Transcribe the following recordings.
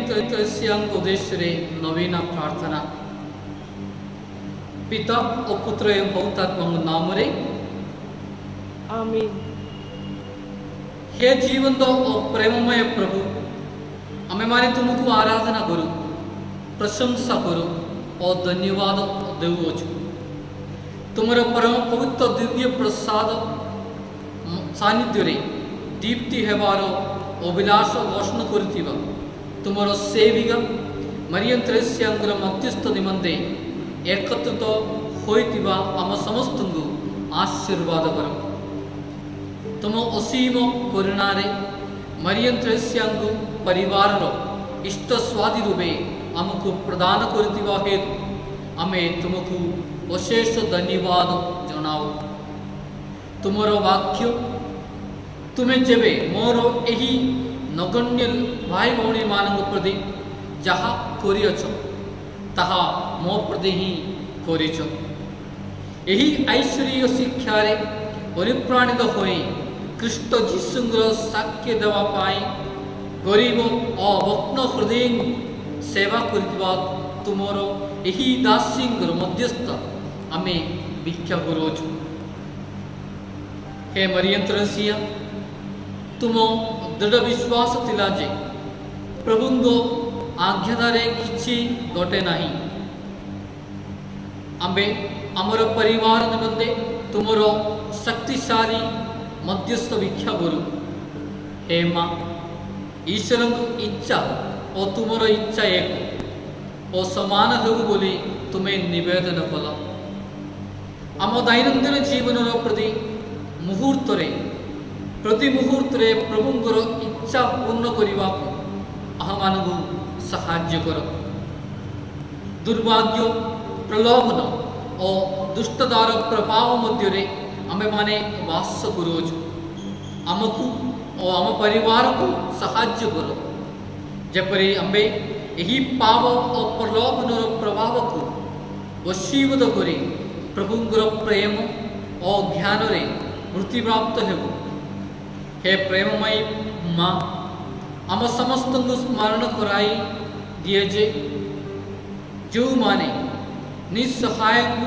ତ୍ରେସିଆଙ୍କ ଉଦ୍ଦେଶ୍ୟରେ ନବୀନ ପ୍ରାର୍ଥନା। ପିତା ଓ ପୁତ୍ର ଏବଂ ପବିତ୍ରାତ୍ମାଙ୍କ ନାମରେ ଆମେନ୍। ହେ ଜୀବନ୍ତ ଓ ପ୍ରେମମୟ ପ୍ରଭୁ, ଆମେମାନେ ତୁମକୁ ଆରାଧନା କରୁ, ପ୍ରଶଂସା କରୁ ଓ ଧନ୍ୟବାଦ ଦେଉଅଛୁ। ତୁମର ପରମ ପବିତ୍ର ଦିବ୍ୟ ପ୍ରସାଦ ସାନ୍ନିଧ୍ୟରେ ଦୀପ୍ତି ହେବାର ଅଭିଳାଷ ପୋଷଣ କରୁଥିବା ତୁମର ସେବିକା ମରିୟମ ତ୍ରେସିଆଙ୍କର ମଧ୍ୟସ୍ଥ ନିମନ୍ତେ ଏକତ୍ରିତ ହୋଇଥିବା ଆମ ସମସ୍ତଙ୍କୁ ଆଶୀର୍ବାଦ କର। ତୁମ ଅସୀମ କରୁଣାରେ ମରିୟମ ତ୍ରେସିଆଙ୍କୁ ପରିବାରର ଇଷ୍ଟ ସ୍ୱାଦୀ ରୂପେ ଆମକୁ ପ୍ରଦାନ କରିଥିବା ହେତୁ ଆମେ ତୁମକୁ ଅଶେଷ ଧନ୍ୟବାଦ ଜଣାଉ। ତୁମର ବାକ୍ୟ, ତୁମେ ଯେବେ ମୋର ଏହି ନଗଣ୍ୟ ଭାଇ ଭଉଣୀମାନଙ୍କ ପ୍ରତି ଯାହା କରିଅଛ, ତାହା ମୋ ପ୍ରତି ହିଁ କରିଛ। ଏହି ଐଶ୍ୱରୀୟ ଶିକ୍ଷାରେ ଅନୁପ୍ରାଣିତ ହୋଇ ଖ୍ରୀଷ୍ଟ ଯୀଶୁଙ୍କର ସାକ୍ଷ୍ୟ ଦେବା ପାଇଁ ଗରିବ ଓ ଭଗ୍ନ ହୃଦୟଙ୍କୁ ସେବା କରିଥିବା ତୁମର ଏହି ଦାସୀଙ୍କର ମଧ୍ୟସ୍ଥ ଆମେ ଭିକ୍ଷା କରୁଅଛୁ। ହେ ମରିୟମ ତ୍ରେସିଆ, ତୁମ ଦୃଢ଼ ବିଶ୍ୱାସ ଥିଲା ଯେ ପ୍ରଭୁଙ୍କ ଆଜ୍ଞାଧାରେ କିଛି ଘଟେ ନାହିଁ। ଆମ୍ଭେ ଆମର ପରିବାର ନିମନ୍ତେ ତୁମର ଶକ୍ତିଶାଳୀ ମଧ୍ୟସ୍ଥ ଭିକ୍ଷା କରୁ। ହେ ମା, ଈଶ୍ୱରଙ୍କ ଇଚ୍ଛା ଓ ତୁମର ଇଚ୍ଛା ଏକ ଓ ସମାନ ହେଉ ବୋଲି ତୁମେ ନିବେଦନ କଲ। ଆମ ଦୈନନ୍ଦିନ ଜୀବନର ପ୍ରତି ମୁହୂର୍ତ୍ତରେ ପ୍ରଭୁଙ୍କର ଇଚ୍ଛା ପୂର୍ଣ୍ଣ କରିବାକୁ ଆମ୍ଭମାନଙ୍କୁ ସାହାଯ୍ୟ କର। ଦୁର୍ଭାଗ୍ୟ, ପ୍ରଲୋଭନ ଓ ଦୁଷ୍ଟତାର ପ୍ରଭାବ ମଧ୍ୟରେ ଆମେମାନେ ବାସ କରୁଅଛୁ। ଆମକୁ ଓ ଆମ ପରିବାରକୁ ସାହାଯ୍ୟ କର, ଯେପରି ଆମ୍ଭେ ଏହି ପାପ ଓ ପ୍ରଲୋଭନର ପ୍ରଭାବକୁ ବଶୀଭୂତ କରି ପ୍ରଭୁଙ୍କର ପ୍ରେମ ଓ ଜ୍ଞାନରେ ବୃଦ୍ଧିପ୍ରାପ୍ତ ହେବୁ। ହେ ପ୍ରେମମୟୀ ମା, ଆମ ସମସ୍ତଙ୍କୁ ସ୍ମରଣ କରାଇ ଦିଏ ଯେ ଯେଉଁମାନେ ନିଃସହାୟଙ୍କୁ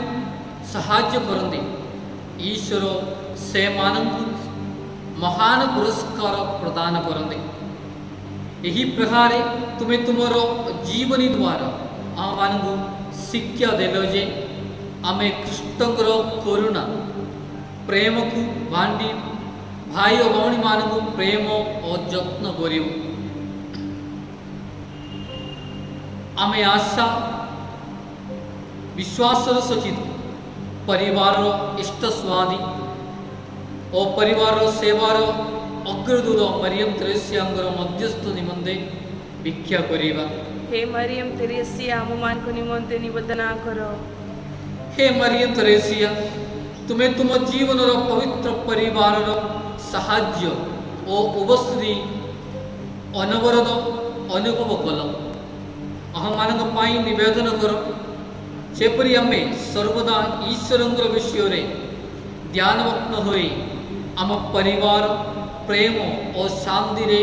ସାହାଯ୍ୟ କରନ୍ତି, ଈଶ୍ୱର ସେମାନଙ୍କୁ ମହାନ ପୁରସ୍କାର ପ୍ରଦାନ କରନ୍ତି। ଏହି ପ୍ରକାରେ ତୁମେ ତୁମର ଜୀବନୀ ଦ୍ୱାରା ଆମମାନଙ୍କୁ ଶିକ୍ଷା ଦେଲ ଯେ ଆମେ ଖ୍ରୀଷ୍ଟଙ୍କର କରୁଣା ପ୍ରେମକୁ ବାଣ୍ଟି ଭାଇ ଓ ଭଉଣୀମାନଙ୍କୁ ପ୍ରେମ ଓ ଯତ୍ନ କରିବୁ। ଆମେ ଆଶା ବିଶ୍ୱାସର ସହିତ ପରିବାରର ଇଷ୍ଟ ସ୍ୱାଦୀ ଓ ପରିବାରର ସେବାର ଅଗ୍ରଦୂତ ମରିୟମ ତ୍ରେସିଆଙ୍କର ମଧ୍ୟସ୍ଥ ନିମନ୍ତେ ଭିକ୍ଷା କରିବା। ହେ ମରିୟମ ତେରେସିଆ, ଆମମାନଙ୍କ ନିମନ୍ତେ ନିବେଦନ କର। ହେ ମରିୟମ ତ୍ରେସିଆ, ତୁମେ ତୁମ ଜୀବନର ପବିତ୍ର ପରିବାରର ସାହାଯ୍ୟ ଓ ଉପସ୍ଥିତି ଅନବରତ ଅନୁଭବ କଲ। ଆମ୍ଭମାନଙ୍କ ପାଇଁ ନିବେଦନ କର, ଯେପରି ଆମେ ସର୍ବଦା ଈଶ୍ୱରଙ୍କର ବିଷୟରେ ଧ୍ୟାନମଗ୍ନ ହୋଇ ଆମ ପରିବାର ପ୍ରେମ ଓ ଶାନ୍ତିରେ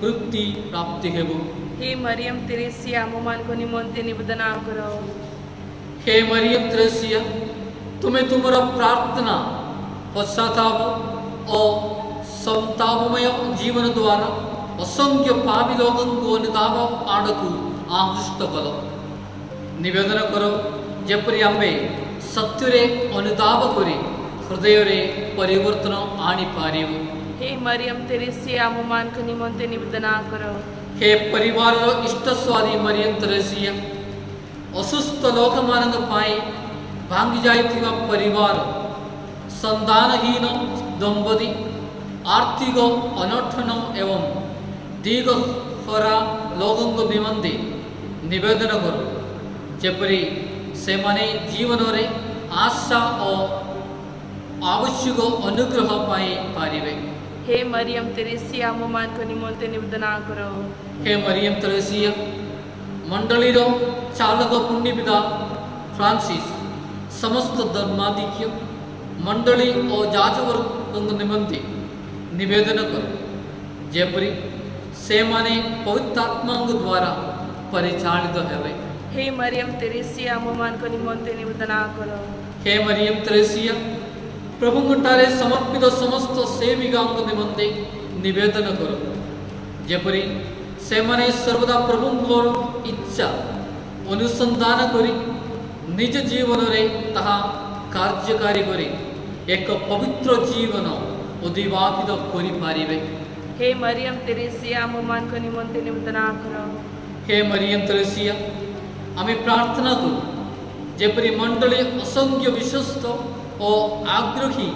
ତୃପ୍ତି ପ୍ରାପ୍ତି ହେବୁ। ହେ ମରିୟମ ତେରେସିଆ, ଆମମାନଙ୍କ ନିମନ୍ତେ ନିବେଦନ କର। ହେ ମରିୟମ ତ୍ରେସିଆ, ତୁମେ ତୁମର ପ୍ରାର୍ଥନା, ପଶ୍ଚାତାପ ଓ ସନ୍ତାପମୟ ଜୀବନ ଦ୍ୱାରା ଅସଂଖ୍ୟ ପାପୀ ଲୋକଙ୍କୁ ଅନୁତାପ ଆଡ଼କୁ ଆକୃଷ୍ଟ କଲ। ନିବେଦନ କର, ଯେପରି ଆମ୍ଭେ ସତ୍ୟରେ ଅନୁତାପ କରି ହୃଦୟରେ ପରିବର୍ତ୍ତନ ଆଣିପାରିବୁ। ହେ ମରିୟମ ତେରେସିଆ, ଆମମାନଙ୍କ ନିମନ୍ତେ ନିବେଦନ କର। ହେ ପରିବାରର ଇଷ୍ଟସ୍ୱାଦୀ ମରିୟମ ତେରେସିଆ, ଅସୁସ୍ଥ ଲୋକମାନଙ୍କ ପାଇଁ, ଭାଙ୍ଗି ଯାଇଥିବା ପରିବାର, ସନ୍ତାନହୀନ ଦମ୍ପତି, ଆର୍ଥିକ ଅନଟନ ଏବଂ ଦିଗହରା ଲୋକଙ୍କ ନିମନ୍ତେ ନିବେଦନ କର, ଯେପରି ସେମାନେ ଜୀବନରେ ଆଶା ଓ ଆବଶ୍ୟକ ଅନୁଗ୍ରହ ପାଇପାରିବେ। ହେ ମରିୟମ ତେରେସିଆ, ଆମମାନଙ୍କ ନିମନ୍ତେ ନିବେଦନ କର। ହେ ମରିୟମ ତେରେସିଆ, ମଣ୍ଡଳୀର ଚାଳକ ପୁଣ୍ୟପିତା ଫ୍ରାନ୍ସିସ୍, ସମସ୍ତ ଧର୍ମାଧ୍ୟକ୍ଷ ମଣ୍ଡଳୀ ଓ ଯାଜକବର୍ଗଙ୍କ ନିମନ୍ତେ ନିବେଦନ କର, ଯେପରି ସେମାନେ ପବିତ୍ରାତ୍ମାଙ୍କ ଦ୍ୱାରା ପରିଚାଳିତ ହେବେ। ହେ ମରିୟମ ତେରେସିଆ, ଆମମାନଙ୍କ ନିମନ୍ତେ ନିବେଦନ କର। ହେ ମରିୟମ ତେରେସିଆ, ପ୍ରଭୁଙ୍କଠାରେ ସମର୍ପିତ ସମସ୍ତ ସେବିକାଙ୍କ ନିମନ୍ତେ ନିବେଦନ କର, ଯେପରି ସେମାନେ ସର୍ବଦା ପ୍ରଭୁଙ୍କର ଇଚ୍ଛା ଅନୁସନ୍ଧାନ କରି ନିଜ ଜୀବନରେ ତାହା କାର୍ଯ୍ୟକାରୀ କରି ଏକ ପବିତ୍ର ଜୀବନ ଅତିବାହିତ କରିପାରିବେ। ହେ ମରିୟମ ତେରେସିଆ, ଆମମାନଙ୍କ ନିମନ୍ତେ ନିବେଦନ କର। ହେ ମରିୟମ ତେରେସିଆ, ଆମେ ପ୍ରାର୍ଥନା କରୁ ଯେପରି ମଣ୍ଡଳୀ ଅସଂଖ୍ୟ ବିଶ୍ୱସ୍ତ ଓ ଆଗ୍ରହୀ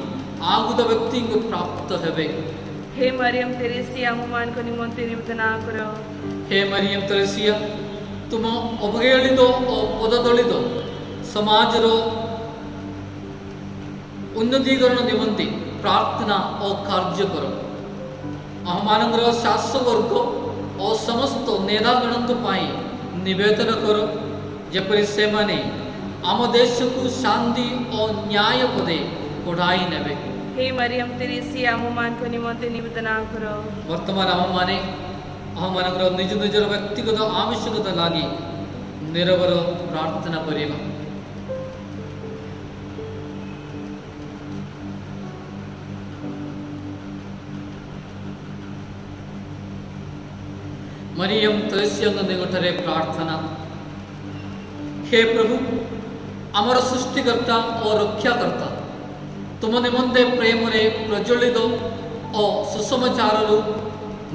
ଆଗୁଦ ବ୍ୟକ୍ତିଙ୍କୁ ପ୍ରାପ୍ତ ହେବେ। ହେ ମରିୟମ ତେରେସିଆ, ଆମମାନଙ୍କ ନିମନ୍ତେ ନିବେଦନ କର। ହେ ମରିୟମ ତେରେସିଆ, ତୁମ ଅବହେଳିତ ଓ ପଦଦଳିତ ସମାଜର ଉନ୍ନତିକରଣ ନିମନ୍ତେ ପ୍ରାର୍ଥନା ଓ କାର୍ଯ୍ୟ କର। ଆମମାନଙ୍କର ଶାସକବର୍ଗ ଓ ସମସ୍ତ ନେତାଗଣଙ୍କ ପାଇଁ ନିବେଦନ କର, ଯେପରି ସେମାନେ ଆମ ଦେଶକୁ ଶାନ୍ତି ଓ ନ୍ୟାୟ ପଦେ କଢ଼ାଇ ନେବେ। ହେ ମରିୟମ ତେରେସିଆ, ଆମମାନଙ୍କ ନିମନ୍ତେ ନିବେଦନ କର। ବର୍ତ୍ତମାନ ଆମମାନେ ଆମମାନଙ୍କର ନିଜ ନିଜର ବ୍ୟକ୍ତିଗତ ଆବଶ୍ୟକତା ଲାଗି ନିରବର ପ୍ରାର୍ଥନା କରିବା। ମରିୟମ ତେରେସିଆଙ୍କ ନିକଟରେ ପ୍ରାର୍ଥନା। ହେ ପ୍ରଭୁ, ଆମର ସୃଷ୍ଟିକର୍ତ୍ତା ଓ ରକ୍ଷାକର୍ତ୍ତା, ତୁମ ନିମନ୍ତେ ପ୍ରେମରେ ପ୍ରଜ୍ୱଳିତ ଓ ସୁସମାଚାରରୁ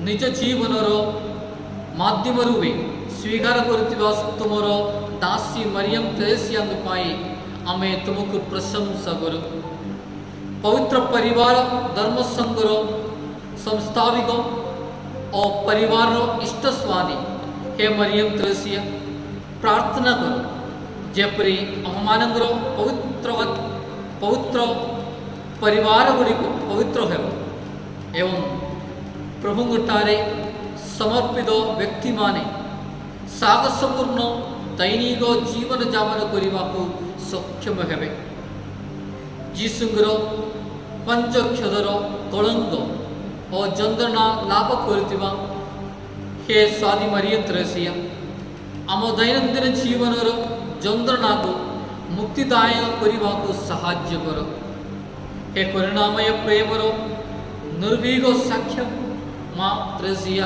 ନିଜ ଜୀବନର ମାଧ୍ୟମ ରୂପେ ସ୍ୱୀକାର କରିଥିବା ତୁମର ଦାସୀ ମରିୟମ ତେରେସିଆଙ୍କ ପାଇଁ ଆମେ ତୁମକୁ ପ୍ରଶଂସା କରୁ। ପବିତ୍ର ପରିବାର ଧର୍ମସଂଘର ସଂସ୍ଥାପକ ଓ ପରିବାରର ଇଷ୍ଟ ସ୍ୱାମୀ ହେ ମରିୟମ ତେରେସିଆ, ପ୍ରାର୍ଥନା କର ଯେପରି ଆମମାନଙ୍କର ପବିତ୍ର ପବିତ୍ର ପରିବାର ଗୁଡ଼ିକ ପବିତ୍ର ହେବ ଏବଂ ପ୍ରଭୁଙ୍କଠାରେ ସମର୍ପିତ ବ୍ୟକ୍ତିମାନେ ସାହସପୂର୍ଣ୍ଣ ଦୈନିକ ଜୀବନଯାପନ କରିବାକୁ ସକ୍ଷମ ହେବେ। ଯୀଶୁଙ୍କର ପଞ୍ଚକ୍ଷଦର କଳଙ୍କ ଓ ଯନ୍ତ୍ରଣା ଲାଭ କରିଥିବା ହେ ସ୍ୱାଧୀ ମରିୟମ ତେରେସିଆ, ଆମ ଦୈନନ୍ଦିନ ଜୀବନର ଯନ୍ତ୍ରଣାକୁ ମୁକ୍ତିଦାୟକ କରିବାକୁ ସାହାଯ୍ୟ କର। ହେ କରୁଣାମୟ ପ୍ରେମର ନିର୍ଭୀକ ସାକ୍ଷ୍ୟ ମା ତେରେସିଆ,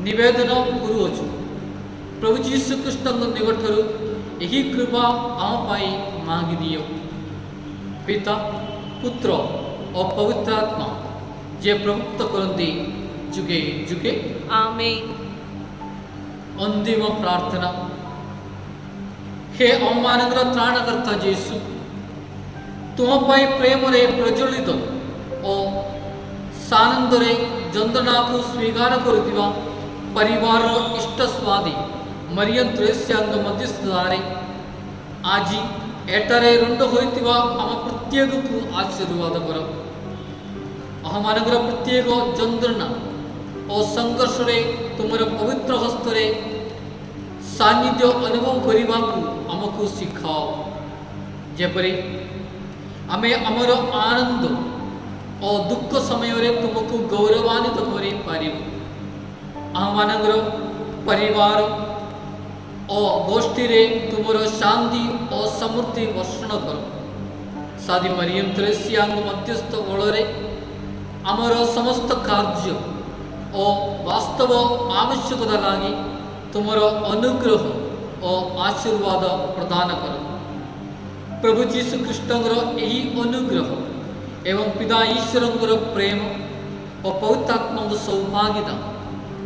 ନିବେଦନ କରୁଅଛୁ ପ୍ରଭୁ ଯୀଶୁଖ୍ରୀଷ୍ଟଙ୍କ ନିକଟରୁ ଏହି କୃପା ଆମ ପାଇଁ ମାଗି ଦିଅ। ପିତା, ପୁତ୍ର ଓ ପବିତ୍ର ଆତ୍ମା ଯେ ପ୍ରଭୁତ୍ୱ କରନ୍ତି ଯୁଗେ ଯୁଗେ। ଆମେନ୍। ଅନ୍ତିମ ପ୍ରାର୍ଥନା। ହେ ଆମମାନଙ୍କର ତ୍ରାଣକର୍ତ୍ତା ଯୀଶୁ, ତୁମ ପାଇଁ ପ୍ରେମରେ ପ୍ରଜ୍ୱଳିତ ଓ ସାନନ୍ଦରେ ଯନ୍ତ୍ରଣାକୁ ସ୍ୱୀକାର କରୁଥିବା ପରିବାରର ଇଷ୍ଟ ସ୍ୱାଦୀ ମରିୟମ ତ୍ରେସ୍ୟାଙ୍କ ମଧ୍ୟସ୍ଥତାରେ ଆଜି ଏଠାରେ ରୁଣ୍ଡ ହୋଇଥିବା ଆମ ପ୍ରତ୍ୟେକକୁ ଆଶୀର୍ବାଦ କର। ଆମମାନଙ୍କର ପ୍ରତ୍ୟେକ ଯନ୍ତ୍ରଣା ଓ ସଂଘର୍ଷରେ ତୁମର ପବିତ୍ର ହସ୍ତରେ ସାନ୍ନିଧ୍ୟ ଅନୁଭବ କରିବାକୁ ଆମକୁ ଶିଖାଅ, ଯେପରି ଆମେ ଆମର ଆନନ୍ଦ ଓ ଦୁଃଖ ସମୟରେ ତୁମକୁ ଗୌରବାନ୍ୱିତ କରିପାରିବୁ। ଆମମାନଙ୍କର ପରିବାର ଓ ଗୋଷ୍ଠୀରେ ତୁମର ଶାନ୍ତି ଓ ସମୃଦ୍ଧି ବର୍ଷଣ କର। ସାଧୀ ମରିୟମ ତ୍ରେସିଆଙ୍କ ମଧ୍ୟସ୍ଥ ବଳରେ ଆମର ସମସ୍ତ କାର୍ଯ୍ୟ ଓ ବାସ୍ତବ ଆବଶ୍ୟକତା ଲାଗି ତୁମର ଅନୁଗ୍ରହ ଓ ଆଶୀର୍ବାଦ ପ୍ରଦାନ କର। ପ୍ରଭୁ ଯୀଶୁ ଖ୍ରୀଷ୍ଟଙ୍କର ଏହି ଅନୁଗ୍ରହ ଏବଂ ପିତା ଈଶ୍ୱରଙ୍କର ପ୍ରେମ ଓ ପବିତ୍ରାତ୍ମାଙ୍କ ସୌଭାଗିତା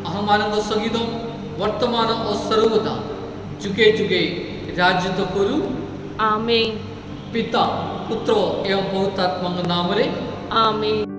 ଆହ୍ମାନଙ୍କ ସହିତ ବର୍ତ୍ତମାନ ଓ ସର୍ବଦା ଯୁଗେ ଯୁଗେ ରାଜତ୍ୱ କରୁ। ଆମେନ୍। ପିତା, ପୁତ୍ର ଏବଂ ପବିତ୍ରାତ୍ମାଙ୍କ ନାମରେ ଆମେନ୍।